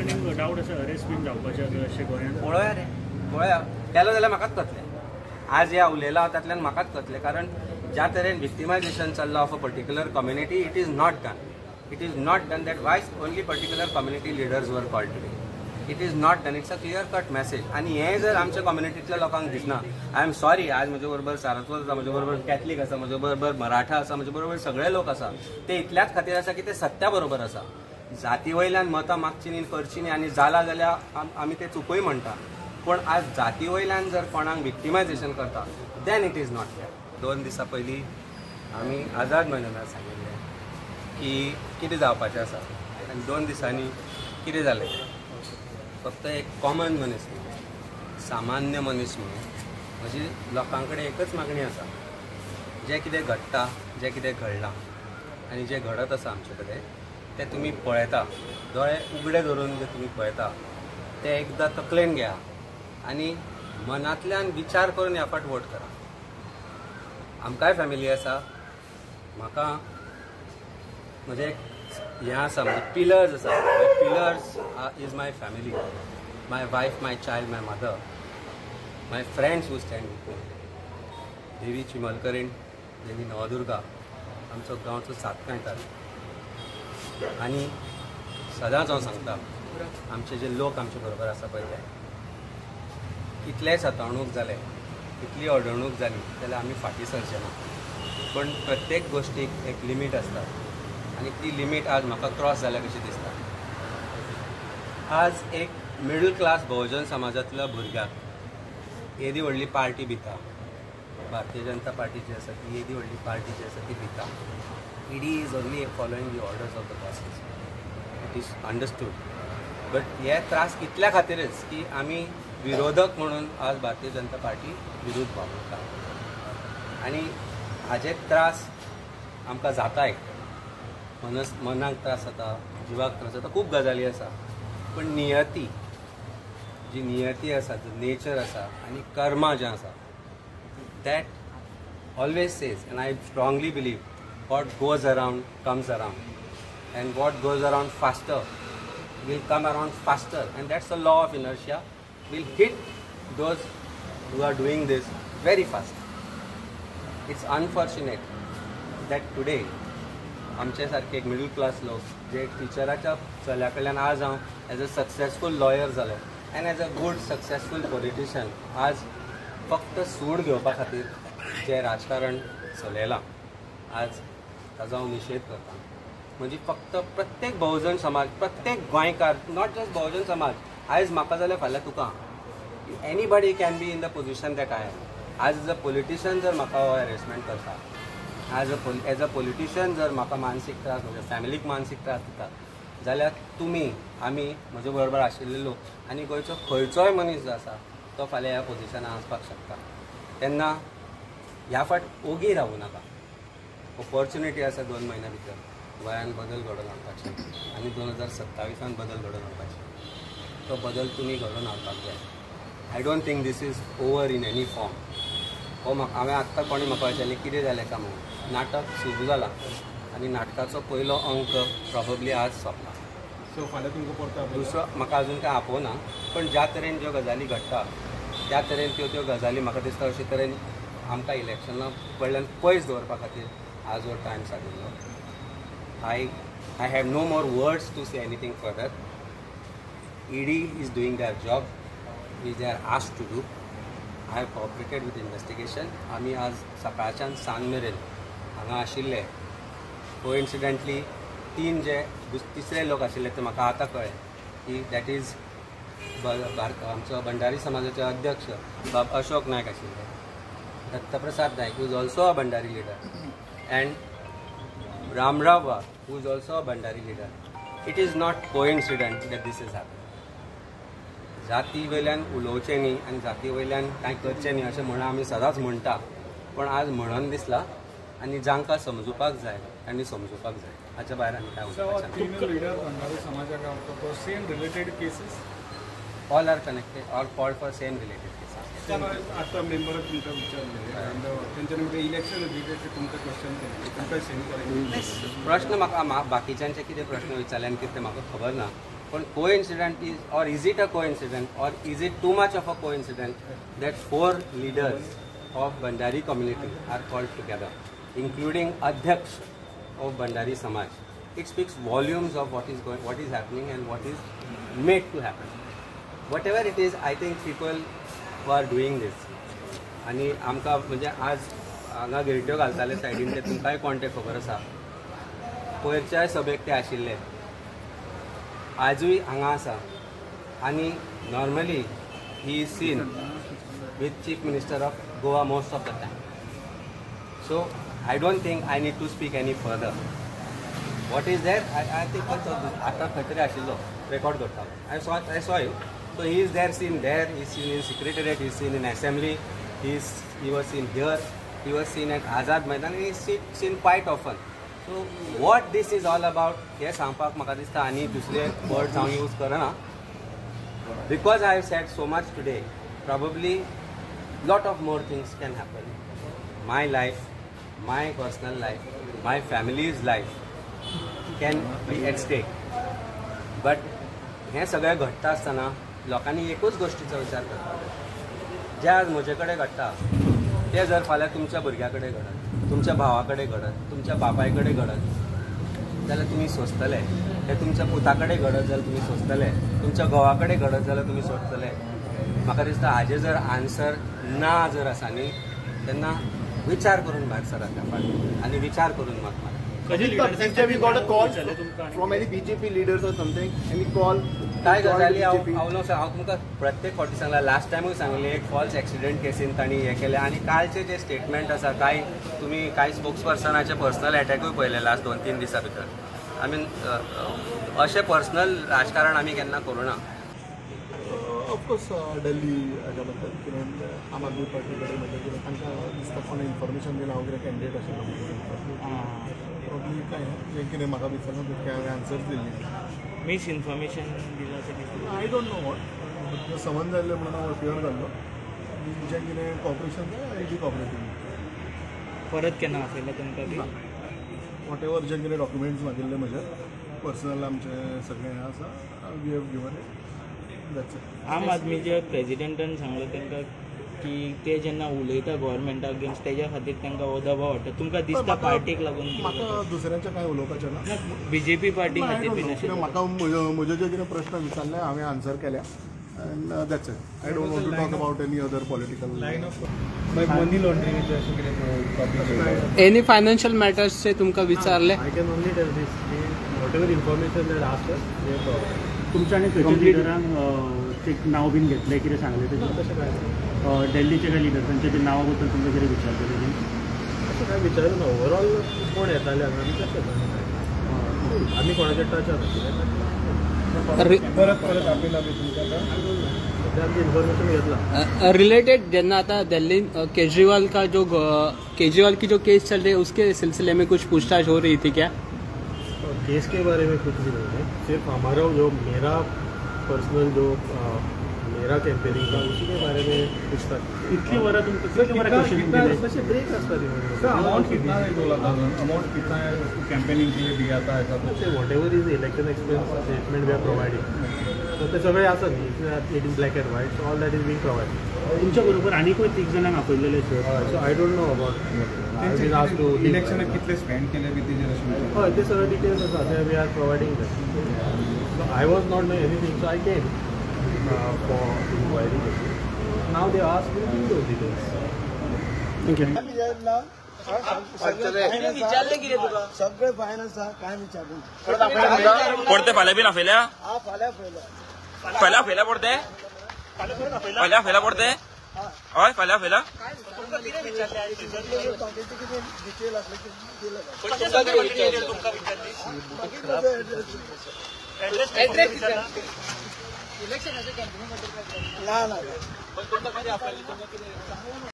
कितें डावट आसा अरेस्ट बीन जावपाचें आसा अशें गोंयांत? पळोवया रे, पळोवया. केलो जाल्यार म्हाकाच कळटलें. आज हे उलयलां हांव तातल्यान म्हाकाच कळटलें, कारण ज्या तरेन विक्टिमायझेशन चल्लां of a particular community, it is not done. It is not done that why only particular community leaders were called today. It is not done. It's a clear cut message. आनी हें जर आमच्या कम्युनिटींतल्या लोकांक दिसना, I am sorry. आज म्हजे बरोबर सारस्वत आसा, म्हजे बरोबर कॅथलीक आसा, म्हजे बरोबर मराठा आसा, म्हजे बरोबर सगळे लोक आसा. ते इतल्याच खातीर आसा की ते सत्या बरोबर आसा. जाती वयल्यान मतां मागची न्ही, करची न्ही, आनी जाला जाल्यार आमी ते चुकूय म्हणटा. पूण आज जाती वयल्यान जर कोणाक विक्टिमायझेशन करता, then it is not fair. 2 दिसां पयलीं आमी आझाद मैदानार सांगिल्लें की कितें जावपाचें आसा आनी 2 दिसांनी कितें जालें. फक्त एक कॉमन मनीस म्हणून, सामान्य मनीस म्हणून म्हजी लोकां कडेन एकच मागणी आसा, जें कितें घडटा, जें कितें घडलां आनी जें घडत आसा आमचे कडेन तें तुमी पळयता, दोळे उगडे धरून जे तुमी पळयता तें एकदां तकलेन घेया आनी मनांतल्यान विचार करून ह्या फाट वोट करा. आमकांय फॅमिली आसा, म्हाका म्हजें एक हें आसा, म्हणजे पिलर्स आसा. My pillars is my family, my wife, my child, my mother, my friends who stand with me. Devi चिमलकरीण, Devi Navdurga, आमचो गांवचो सातकांयतार. आनी सदांच हांव सांगता, आमचे जे लोक आमचे बरोबर आसा पळय ते कितलेय सतावणूक जाले, कितली अडवणूक जाली जाल्यार आमी फाटीं सरचे ना. पूण प्रत्येक गोश्टीक एक लिमीट आसता आनी ती लिमीट आज म्हाका क्रॉस जाल्या कशी दिसता. आज एक मिडल क्लास बहुजन समाजांतल्या भुरग्याक येदी व्हडली पार्टी भिता, भारतीय जनता पार्टी जी आसा ती येदी व्हडली पार्टी जी आसा ती भिता. ED is only following the orders of the bosses, it is understood. But हे त्रास इतल्या खातीरच की आमी विरोधक म्हणून आज भारतीय जनता पार्टी विरुद्ध वावुरता आनी हाजे त्रास आमकां जाताय. मनाक त्रास जाता, जिवाक त्रास जाता, खूब गजाली आसा. पूण नियती जी नियती आसा, जो नेचर आसा आनी कर्मा जें आसा, that always says, and I strongly believe, what goes around comes around, and what goes around faster will come around faster, and that's the law of inertia, will hit those who are doing this very fast. It's unfortunate that today आमचे सारखे एक middle class लोक जे टिचराच्या चल्या कडल्यान आज हांव as a successful lawyer जालो and as a good successful politician, आज फक्त सूड घेवपा खातीर जें राजकारण चलयलां आज ताजो हांव निशेध करता. म्हणजे फक्त प्रत्येक बहुजन समाज, प्रत्येक गोंयकार, not just बहुजन समाज, आयज म्हाका जाल्यार फाल्यां तुका, anybody can be in the position that I am. आज एज अ पॉलिटिशन जर म्हाका हो हॅरेसमेंट करता, एज अ पॉलिटिशन जर म्हाका मानसीक त्रास, म्हज्या फॅमिलीक मानसीक त्रास दिता जाल्यार तुमी, आमी, म्हजे बरोबर आशिल्ले लोक आनी गोंयचो खंयचोय मनीस जो आसा तो फाल्यां ह्या पोजिशनान आसपाक शकता. तेन्ना ह्या फाट ओगी रावूं नाका. ऑपॉर्च्युनिटी आसा 2 म्हयन्या भितर गोंयांत बदल घडोवन हाडपाची आनी 2027 बदल घडोवन हाडपाची. तो बदल तुमी घडोवन हाडपाक जाय. I don't think this is over in any form. हो म्हाका हांवें आत्तां कोणें म्हाका विचारलें कितें जालें काय म्हणून, नाटक सुरू जालां आनी नाटकाचो पयलो अंक प्रोबेबली आज सोंपला. सो फाल्यां तुमकां परतो दुसरो म्हाका अजून कांय आपोवना, पूण ज्या तरेन ज्यो गजाली घडटा त्या तरेन त्यो त्यो गजाली म्हाका दिसता अशे तरेन आमकां इलेक्शना कडल्यान पयस दवरपा खातीर आज हो time सादिल्लो. I have no more words to say anything further. ED is doing their job which they are asked to do. I have cooperated with investigation. आमी आज सकाळच्यान सांज मेरेन हांगा आशिल्ले. कोइन्सिडंटली 3 जे तिसरे लोक आशिल्ले ते म्हाका आतां कळ्ळें की that is आमचो भंडारी समाजाचे अध्यक्ष बाब अशोक नायक आशिल्ले, Dattaprasad Naik who is also a Bhandari leader, and Ramrao Wagh who is also a Bhandari leader. It is not coincident that this is happen. जाती वयल्यान उलोवचें न्ही आनी जाती वयल्यान कांय करचें न्ही अशें म्हणून आमी सदांच म्हणटा, पूण आज म्हणून दिसला आनी जांकां समजुपाक जाय तांणी समजुपाक जाय. हाच्या भायर आनी कांय उलोवपाचें. लिडर भंडारी समाजाक same related cases all are connected or called for same related cases. आतां मेंबराक तुमकां विचारलें तेंच्यानी म्हणजे इलेक्शन रिलेटेड तुमकां क्वेश्चन केलें, तुमकां सेम प्रश्न म्हाका बाकीच्यांचे कितें प्रश्न विचारले आनी कितें म्हाका खबर ना, पण coincident is or is it a coincident or is it too much of a coincident that 4 leaders of Bhandari community are called together, including अध्यक्ष of Bhandari Samaj. It speaks volumes of what is going, what is happening and what is made to happen. Whatever it is, I think people who are doing this. आनी आमकां म्हणजे आज हांगा गिरट्यो घालताले सायडीन ते तुमकांय कोण तें खबर आसा. पयरच्याय सभेक ते आशिल्ले, आजूय हांगा आसा. आनी normally he is seen with chief minister of Goa most of the time. So I don't think I need to speak any further. What is there, I think आतां खंय तरी आशिल्लो रेकॉर्ड करतालो. I saw you. So he is there, seen there, he is seen in secretariat, he is seen in assembly, he was seen here, he was seen at Azad Maidan, he is seen quite often. So what this is all about हें सांगपाक म्हाका दिसता आनी दुसरे words हांव use करना, because I have said so much today, probably lot of more things can happen. My life, my personal life, my family's life can be at stake. But हें सगळें घडटा आसतना लोकांनी एकूच गोश्टीचो विचार करपाक जाय. जें आज म्हजे कडेन घडटा तें जर फाल्यां तुमच्या भुरग्या कडेन घडत, तुमच्या भावा कडेन घडत, तुमच्या बापाय कडेन घडत जाल्यार तुमी सोंसतले. तें तुमच्या पुता कडेन घडत जाल्यार तुमी सोंसतले, तुमच्या घोवा कडेन घडत जाल्यार तुमी सोंसतले. म्हाका दिसता हाजेर जर आन्सर ना जर आसा न्ही तेन्ना विचार करून भायर सरात त्या फाटल्यान आनी विचार करून मत मारा. Have you got a call from any BJP leaders or something? Any call? काय गजाली हांव न्हू हांव तुमकां प्रत्येक फावटी सांगला, लास्ट टायमूय सांगलें, एक फॉल्स एक्सिडंट केसीन तांणी हें केलें. आनी कालचें जें स्टेटमेंट आसा, कांय तुमी कांय स्पोक्स पर्सनाचे पर्सनल एटॅकूय पळयले लास्ट 2-3 दिसां भितर. I mean अशें पर्सनल राजकारण आमी केन्ना करूं ना. ऑफकोर्स दिल्ली हाज्या बद्दल कितें आम आदमी पार्टी कडेन म्हणजे कितें तांकां दिसता कोणें इन्फॉर्मेशन दिलां हांव कितें कॅन्डिडेट आशिल्लो प्रोबब्ली कांय जें कितें म्हाका विचारलां तितकें हांवें आन्सर्स दिल्ली. मिसइन्फॉर्मेशन दिलां अशें दिसता. I don't know what, समन जाल्लें म्हणून हांव अपियर जाल्लो. जें कितें कॉपरेशन जाय I be cooperative. परत केन्ना आपयला तुमकां बी? What ever जें कितें डॉक्युमेंट्स मागिल्ले म्हजे पर्सनल आमचें सगळें हें आसा, we have given it. आम आदमीच्या प्रेजिडेंटान सांगलें तांकां की ते जेन्ना उलयता गव्हर्मेंटा अगेन्स्ट तेज्या खातीर तांकां हो दबाव वाडटा. तुमकां दिसता पार्टीक लागून? म्हाका दुसऱ्यांचें कांय उलोवपाचें ना. बीजेपी पार्टी खातीर बीन अशें म्हाका म्हजे जे कितें प्रश्न विचारले हांवें आन्सर केल्या and that's it. I don't want to talk about any other political line of money लॉन्ड्रिंगाचें अशें कितें एनी फायनान्शियल मॅटर्सचे तुमकां विचारले? I can only tell this की whatever information that ask us they provide. तुमच्या आनी खंयच्या लिडरांक ते नांव बीन घेतलें कितें सांगलें तेजें? तशें कांय दिल्लीच्या काय लिडर्सांच्या ते नांवा बद्दल तुमकां कितें विचारलें तेजें? तशें कांय विचारूं ना. ओवरऑल कोण येताले हांगा आमी तशें आमी कोणाच्या टचान आशिल्ले. परत परत आपयला बी तुमकां सद्या आमचें इन्फॉर्मेशन घेतलां. रिलेटेड जेन्ना आतां दिल्ली केजरीवाल का जो केजरीवाल की जो केस चल रही है उसके सिलसिले में कुछ पूछताछ हो रही थी क्या? केस के बारे में कुछ भी नहीं है. सिर्फ हमारा जो मेरा पर्सनल जो मेरा कैंपेनिंग था उसी के बारे में पूछताछ. इतली वरां तुमकां तशें ब्रेक आसता. अमाउंट कितना है बोला था? अमाउंट कितना है उसको कैंपेनिंग के लिए दिया था ऐसा कुछ? Whatever is election expense statement we are providing, so ते सगळे आसा न्ही, it is black and white, so all that is being provided. तुमच्या बरोबर आनीकूय 3 जाणांक आपयलेले sir? So I don't know about इलेक्शनाक कितले स्पेंड केले बी तेजेर अशें? हय, ते सगळे डिटेल्स आसा, ते we are providing that. So I was not know anything, so I came for inquiry. Now they ask me to give those details. Thank you. सगळे फायन आसा, काय विचारूं? परते फाल्यां बीन आपयल्या? फाल्यां आपयला. फाल्यां आपयला परते? फाल्यां आपयला परते? हय, फाल्यां आपयला. ना ना.